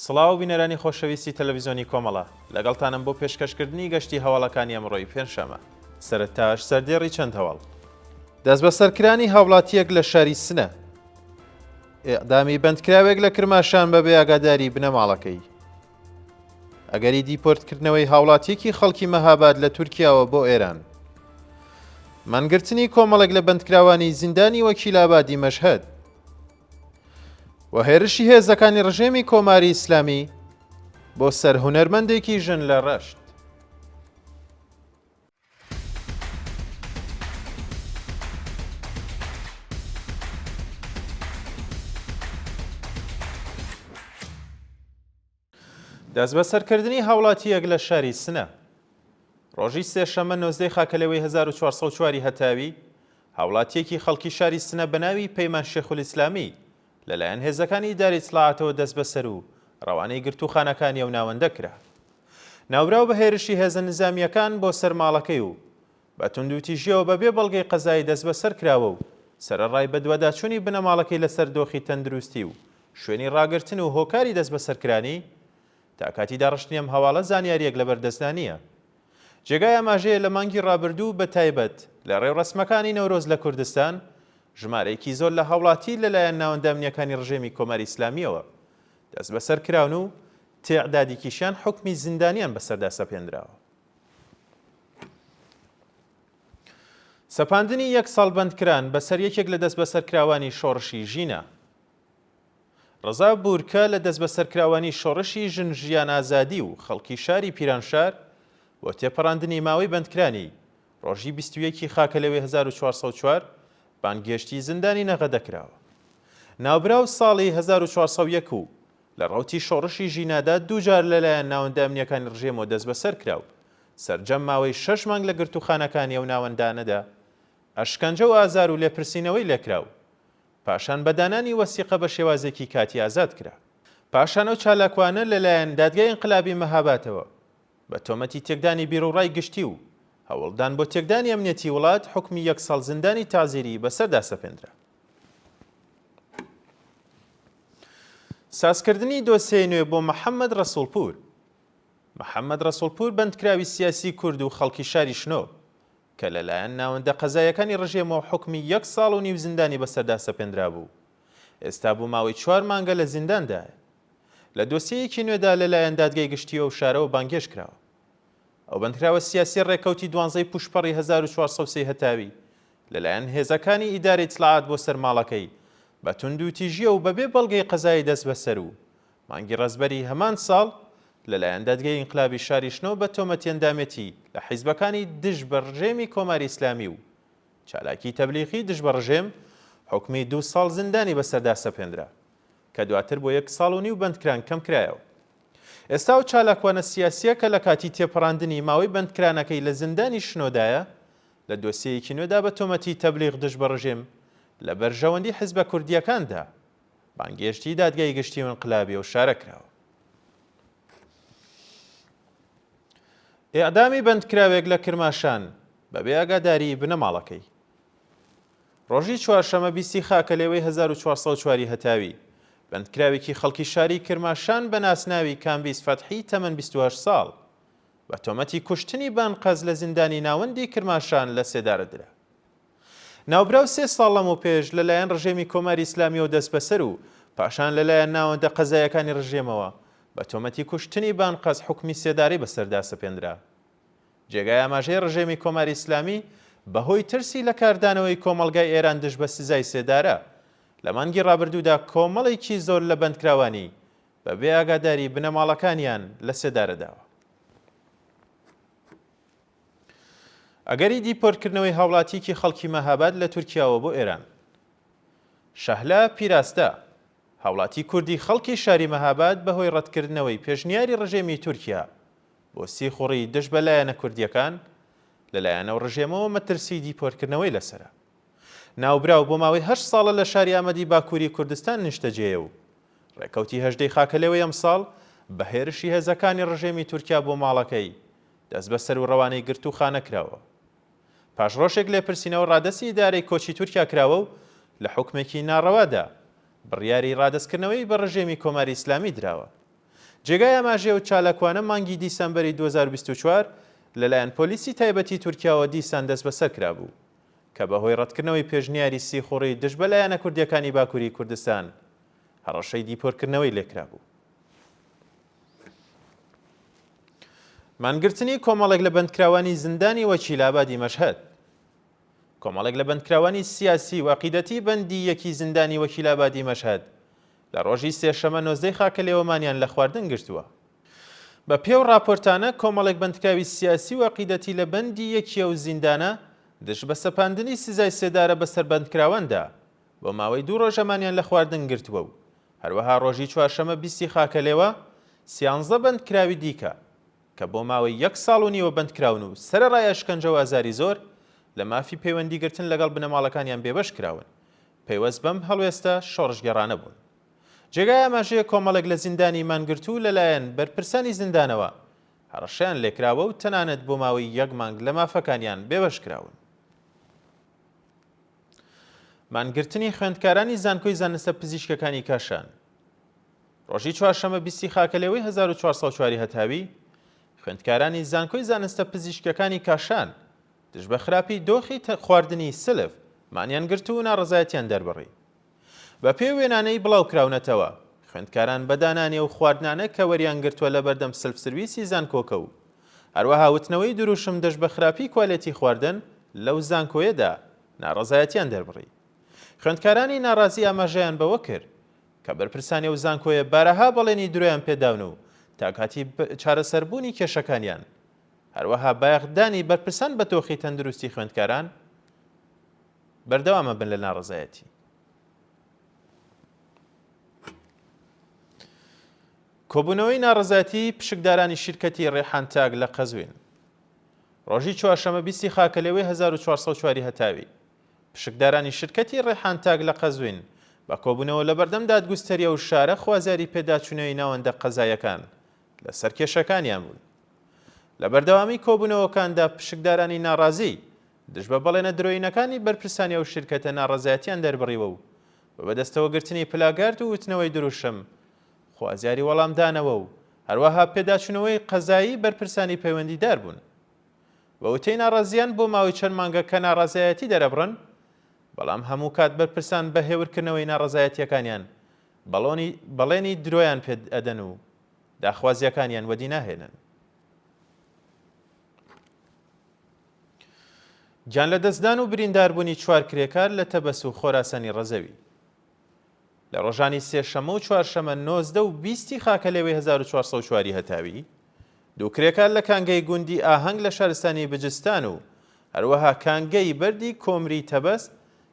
سڵاو بینەرانی خۆشەویستی تەلەڤیزیۆنی کۆمەڵە، لەگەڵتانم بۆ پێشکەشکردنی گەشتی هەواڵەکانی ئەمڕۆی پێنجشەممە. سەرەتاش سەردێڕی چەند هەواڵ. دەستبەسەرکرانی هاوڵاتییەک لە شاری سنە. ئێعدامی بەندکراوێک لە کرماشان بەبێ ئاگاداری بنەماڵەکەی. ئەگەری دیپۆرتکردنەوەی هاوڵاتییەکی خەڵکی مەهاباد لە تورکیاوە بۆ ئێران. مانگرتنی کۆمەڵێک لە بەندکراوانی زیندانی وەکیلابادی مەشهەد. و هێرشی هێزەکانی ڕژێمی کۆماری ئیسلامی بۆ سەر هونەرمەندێکی ژن لە ڕەشت. دەستبەسەرکردنی هاوڵاتییەک لە شاری سنە. ڕۆژی سێشەممە نۆزدەی خاکەلێوەی 1404 ی هەتاوی، هاوڵاتییەکی خەڵکی شاری سنە بە ناوی پەیمان شێخولئیسلامی لەلایەن هێزەکانی ئیدارەی ئیتڵاعاتەوە دەستبەسەر و ڕەوانەی گرتووخانەکانی ئەو ناوەندە کرا. ناوبراو بە هێرشی هێزە نیزامییەکان بۆ سەر ماڵەکەی و بە توندوتیژییەوە بە بێ بەڵگەی قەزایی دەستبەسەر کراوە و سەرەڕای بەدواداچوونی بنەماڵەکەی لەسەر دۆخی تەندروستی و شوێنی ڕاگرتن و هۆکاری دەستبەسەرکرانی، تا کاتی داڕشتنی ئەم هەواڵە زانیارییەک لەبەر دەستدا نییە. جێگای ئاماژەیە لە مانگی ڕابردوو بە تایبەت لە ڕێوڕەسمەکانی نەورۆز لە کوردستان، ژمارەیەکی زۆر لە هاوڵاتی لەلایەن ناوەندە ئەمنییەکانی ڕژێمی کۆماری ئیسلامییەوە دەستبەسەر کراون و تێعدادیکیشیان حوکمی زیندانیان بەسەردا سەپێندراوە. سەپاندنی یەک ساڵ بەندکران بەسەر یەکێک لە دەستبەسەرکراوانی شۆڕشی ژینا. ڕەزا بورکە لە دەستبەسەرکراوانی شۆڕشی ژن ژیان ئازادی و خەڵکی شاری پیرانشار بۆ تێپەڕاندنی ماوەی بەندکرانی، ڕۆژی 21 ی خاکەلێوەی 1404 بانگهێشتی زیندانی نەغەدە کراوە. ناوبراو ساڵی 1401 و لە ڕەوتی شۆڕشی ژینادا دووجار لەلایەن ناوەندە ئەمنییەکانی ڕژێمەوە دەستبەسەر کرا و سەرجەم ماوەی شەش مانگ لە گرتووخانەکانی ئەو ناوەندانەدا ئەشکەنجە و ئازار و لێپرسینەوەی لێکرا و پاشان بە دانانی وەسیقە بە شێوازێکی کاتی ئازاد کرا. پاشان ئەو چالاکوانە لەلایەن دادگای ئینقلابی مەهاباتەوە بە تۆمەتی تێکدانی بیروڕای گشتی و هەوڵدان بۆ تێکدانی ئەمنیەتی وڵات حوکمی یەک ساڵ زیندانی تەعزیری بەسەردا سەپێندرا. سازکردنی دۆسیەی نوێ بۆ محەممەد ڕەسووڵپوور محەممەد ڕەسووڵپوور بەندکراوی سیاسی کورد و خەڵکی شاری شنۆ کە لەلایەن ناوەندە قەزاییەکانی ڕژێمەوە حوکمی یەک ساڵ و نیو زیندانی بەسەردا سەپێندرابوو، ئێستا بۆ ماوەی چوار مانگە لە زینداندایە. لە دۆسیەیەکی نوێدا لەلایەن دادگای گشتیی ئەو شارەوە بانگهێشت کراوە. ئەو بەندکراوە سیاسییە ڕێکەوتی دوانزەی پووشپەڕی 1403 هەتاوی لەلایەن هێزەکانی ئیدارەی ئیتڵاعات بۆ سەر ماڵەکەی بە توندوتیژییەوە بەبێ بەڵگەی قەزایی دەستبەسەر و مانگی ڕەزبەری هەمان ساڵ لەلایەن دادگەی ئینقلابی شاری شنۆ بە تۆمەتی ئەندامێتی لە حیزبەکانی دژ بە ڕژێمی کۆماری ئیسلامی و چالاکی تەبلیغی دژ بە ڕژێم حوکمی دوو ساڵ زیندانی بەسەردا سەپێندرا کە دواتر بۆ یەک ساڵ و نیو بەندکران کەمکرایەوە. ئێستا ئەو چالاکوانە سیاسییە کە لە کاتی تێپەڕاندنی ماوەی بەندکرانەکەی لە زیندانی شنۆدایە لە دۆسیەیەکی نوێدا بە تۆمەتی تەبلیغ دژ بە ڕژێم لە بەرژەوەندی حیزبە کوردییەکاندا بانگهێشتی دادگای گشتی و ئینقلابی ئەو شارە کراوە. ئێعدامی بەندکراوێک لە کرماشان بەبێ ئاگاداریی بنەماڵەکەی. ڕۆژی چوارشەمە بیستی خاکەلێوەی 1404 ی هەتاوی، بەندکراوێکی خەڵکی شاری کرماشان بە ناسناوی کامبیز فەتحی تەمەن 28 ساڵ، بە تۆمەتی کوشتنی بە ئەنقەست لە زیندانی ناوەندی کرماشان لە سێدارە درا. ناوبراو سێ ساڵ لەمەوپێش لەلایەن ڕژێمی کۆماری ئیسلامییەوە دەستبەسەر و پاشان لەلایەن ناوەندە قەزاییەکانی ڕژێمەوە بە تۆمەتی کوشتنی بە ئەنقەست حوکمی سێدارەی بەسەردا سەپێندرا. جێگای ئاماژەیە ڕژێمی کۆماری ئیسلامی بەهۆی ترسی لە کاردانەوەی کۆمەڵگای ئێران دژ بە سزای سێدارە، لە مانگی ڕابردوودا کۆمەڵێکی زۆر لە بەندکراوانی بە بێ ئاگاداری بنەماڵەکانیان لە سێدارە داوە. ئەگەری دیپۆرتکردنەوەی هاوڵاتییەکی خەڵکی مەهاباد لە تورکیاوە بۆ ئێران. شەهلا پیراستە، هاوڵاتی کوردی خەڵکی شاری مەهاباد بەهۆی ڕەتکردنەوەی پێشنیاری ڕژێمی تورکیا بۆ سیخوڕی دژ بە لایەنە کوردییەکان، لەلایەن ئەو ڕژێمەوە مەترسیی دیپۆرتکردنەوەی لەسەرە. ناوبراو بۆ ماوەی هەشت ساڵە لە شاری ئامەدی باکووری کوردستان نیشتەجێیە و ڕێکەوتی هەژدەی خاکەلێوەی ئەمساڵ بە هێرشی هێزەکانی ڕژێمی تورکیا بۆ ماڵەکەی دەستبەسەر و ڕەوانەی گرتووخانە کراوە. پاش ڕۆژێک لێپرسینەوە ڕادەستی ئیدارەی کۆچی تورکیا کراوە و لە حوکمێکی ناڕەوادا بڕیاری ڕادەستکردنەوەی بە ڕژێمی کۆماری ئیسلامی دراوە. جێگای ئاماژەیە ئەو چالاکوانە مانگی دیسەمبەری 2024 لەلایەن پۆلیسی تایبەتی تورکیاوە دیسان دەستبەسەر کرابوو کە بەهۆی ڕەتکردنەوەی پێشنیاری سیخوڕی دژ بە لایەنە کوردییەکانی باکووری کوردستان هەڕەشەی دیپۆرکردنەوەی لێکرابوو. مانگرتنی کۆمەڵێک لە بەندکراوانی زیندانی وەکیلابادی مەشهەد. کۆمەڵێک لە بەندکراوانی سیاسی و عەقیدەتی بەندی یەکی زیندانی وەکیلابادی مەشهەد لە ڕۆژی سێشەمە نۆزدەی خاکەلێوە مانیان لە خواردن گرتووە. بە پێ و ڕاپۆرتانە کۆمەڵێک بەندکراوی سیاسی و عەقیدەتی لە بەندی یەکی ئەو زیندانە دژ بە سەپاندنی سزای سێدارە بەسەر بەندکراواندا بۆ ماوەی دوو ڕۆژە مانیان لە خواردن گرتووە و هەروەها ڕۆژی چوارشەمە بیستی خاکەلێوە سیانزە بەندکراوی دیکە کە بۆ ماوەی یەک ساڵ و نیوە بەندکراون و سەرەڕای ئەشکەنجە و ئازاری زۆر لە مافی پەیوەندیگرتن لەگەڵ بنەماڵەکانیان بێبەش کراون پەیوەست بەم هەڵوێستە شۆڕشگێڕانە بوون. جێگای ئاماژەیە کۆمەڵێک لە زیندانی مانگرتوو لەلایەن بەرپرسانی زیندانەوە هەڕەشەیان لێکراوە و تەنانەت بۆ ماوەی یەک مانگ لە مافەکانیان بێبەش کراون. مانگرتنی خوێندکارانی زانکۆی زانستە پزیشکەکانی کاشان ڕۆژی چوارشەمە بیستی خاکەلێوەی 1404 هەتاوی خوێندکارانی زانکۆی زانستە پزیشکەکانی کاشان دژ بە خراپی دۆخی خواردنی سلف مانیان گرت و ناڕەزایەتیان دەربڕی. بەپێی وێنانەی بڵاوکراونەتەوە، خوێندکاران بە دانانی ئەو خواردنانە کە وەریان گرتووە لەبەردەم سلف سرویسی زانکۆکە و هەروەها وتنەوەی دروشم دژ بە خراپی کوالێتی خواردن لەو زانکۆیەدا ناڕەزایەتیان دەربڕی. خوێندکارانی ناڕازی ئاماژەیان بەوە کرد کە بەرپرسانی ئەو زانکۆیە بارەها بەڵێنی درۆیان پێداون و تا کاتی چارەسەربوونی کێشەکانیان هەروەها بایەخدانی بەرپرسان بە دۆخی تەندروستی خوێندکاران بەردەوامە بن لە ناڕەزایەتی. کۆبوونەوەی ناڕەزایەتی پشکدارانی شیرکەتی ڕێحان تاگ لە قەزوین ڕۆژی چوارشەمە بیستی خاکەلێوەی 1404 هەتاوی پشکدارانی شرکەتی ڕێحان تاگ لە قەزوین بە کۆبوونەوە لە بەردەم دادگوستەری ئەو شارە خوازیاری پێداچوونەوەی ناوەندە قەزایەکان لەسەر کێشەکانیان بوون. لە بەردەوامی کۆبوونەوەکاندا پشکدارانی ناڕازی دژ بە بەڵێنە درۆیینەکانی بەرپرسانی ئەو شیرکەتە ناڕەزایەتیان دەربڕیوە و بە بەدەستەوەگرتنی پلاگارد و وتنەوەی دروشم خوازیاری وەڵامدانەوە و هەروەها پێداچوونەوەی قەزایی بەرپرسانی پەیوەندیدار بوون. بە وتەی ناڕازیان بۆ ماوەی چەند مانگە کە ناڕەزایەتی دەرەبڕن، بەڵام هەموو کات بەرپرسان بە هێورکردنەوەی ناڕەزایەتییەکانیان بەڵێنی درۆیان پێ ئەدەن و داخوازییەکانیان وەدی ناهێنن. گیانلەدەستدان و برینداربوونی چوار کرێکار لە تەبەس و خۆراسانی ڕەزەوی. لە ڕۆژانی سێشەممە و چوارشەممە 19 و 20 خاکەلێوەی 1404 هەتاوی، دوو کرێکار لە کانگەی گوندی ئاهەنگ لە شارستانی بجستان و هەروەها کانگەی بەردی کۆمری تەبەس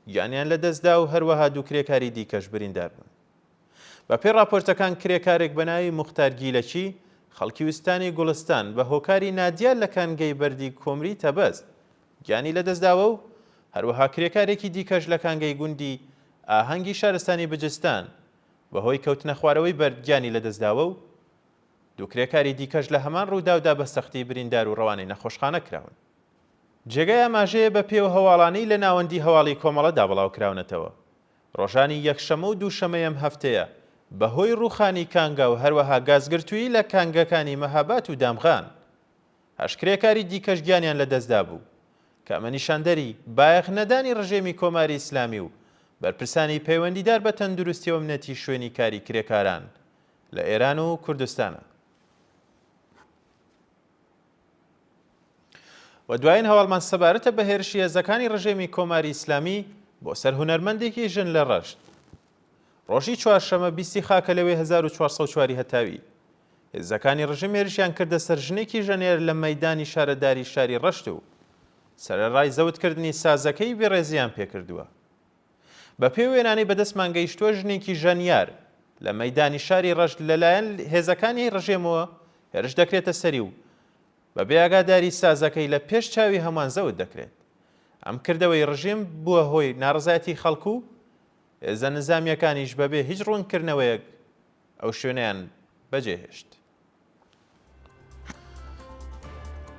گیانیان لەدەستدا و هەروەها دوو کرێکاری دیکەش بریندار بوون. بەپێی ڕاپۆرتەکان کرێکارێک بە ناوی موختار گیلەکی خەڵکی ئوستانی گوڵستان بە هۆکاری نادیار لە کانگەی بەردی کۆمری تەبەز گیانی لەدەستداوە و هەروەها کرێکارێکی دیکەش لە کانگەی گوندی ئاهەنگی شارستانی بجستان بەهۆی کەوتنەخوارەوەی بەرد گیانی لەدەستداوە و دوو کرێکاری دیکەش لە هەمان ڕووداودا بە سەختی بریندار و ڕەوانەی نەخۆشخانە کراون. جێگای ئاماژەیە بە پێ و هەواڵانەی لە ناوەندی هەواڵی کۆمەڵەدا بڵاوکراونەتەوە ڕۆژانی یەکشەمە و دووشەمەی ئەم هەفتەیە بەهۆی ڕووخانی کانگا و هەروەها گازگرتوویی لە کانگەکانی مەهابات و دامغان هەشت کرێکاری دیکەش گیانیان لەدەستدابوو کە ئەمە نیشاندەری بایەخ نەدانی ڕژێمی کۆماری ئیسلامی و بەرپرسانی پەیوەندیدار بە تەندروستی و ئەمنیەتی شوێنی کاری کرێکاران لە ئێران و کوردستانە. و دوایین هەواڵمان سەبارەتە بە هێرشی هێزەکانی ڕژێمی کۆماری ئیسلامی بۆ سەر هونەرمەندێکی ژن لە ڕەشت. ڕۆژی چوارشەمە بیستی خاکەلێوەی 1404 هەتاوی هێزەکانی ڕژیم هێرشیان کردە سەر ژنێکی ژەنێر لە مەیدانی شارەداری شاری ڕەشت و سەرەڕای زەوتکردنی سازەکەی بێڕێزیان پێکردووە. بەپێی وێنانەی بەدەستمان گەیشتووە ژنێکی ژەنیار لە مەیدانی شاری ڕەشت لەلایەن هێزەکانی ڕژێمەوە هێرش دەکرێتە سەری و بەبێ ئاگاداری سازەکەی لە پێش چاوی هەمووان زەوت دەکرێت. ئەم کردەوەی ڕژێم بووە هۆی ناڕەزایەتی خەڵک و هێزە نزامییەکانیش بەبێ هیچ ڕوونکردنەوەیەک ئەو شوێنەیان بەجێهێشت.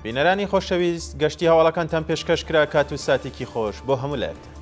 بینەرانی خۆشەویست گەشتی هەواڵەکانتان پێشکەش کرا کات و ساتێکی خۆش بۆ هەموو لایەکتان.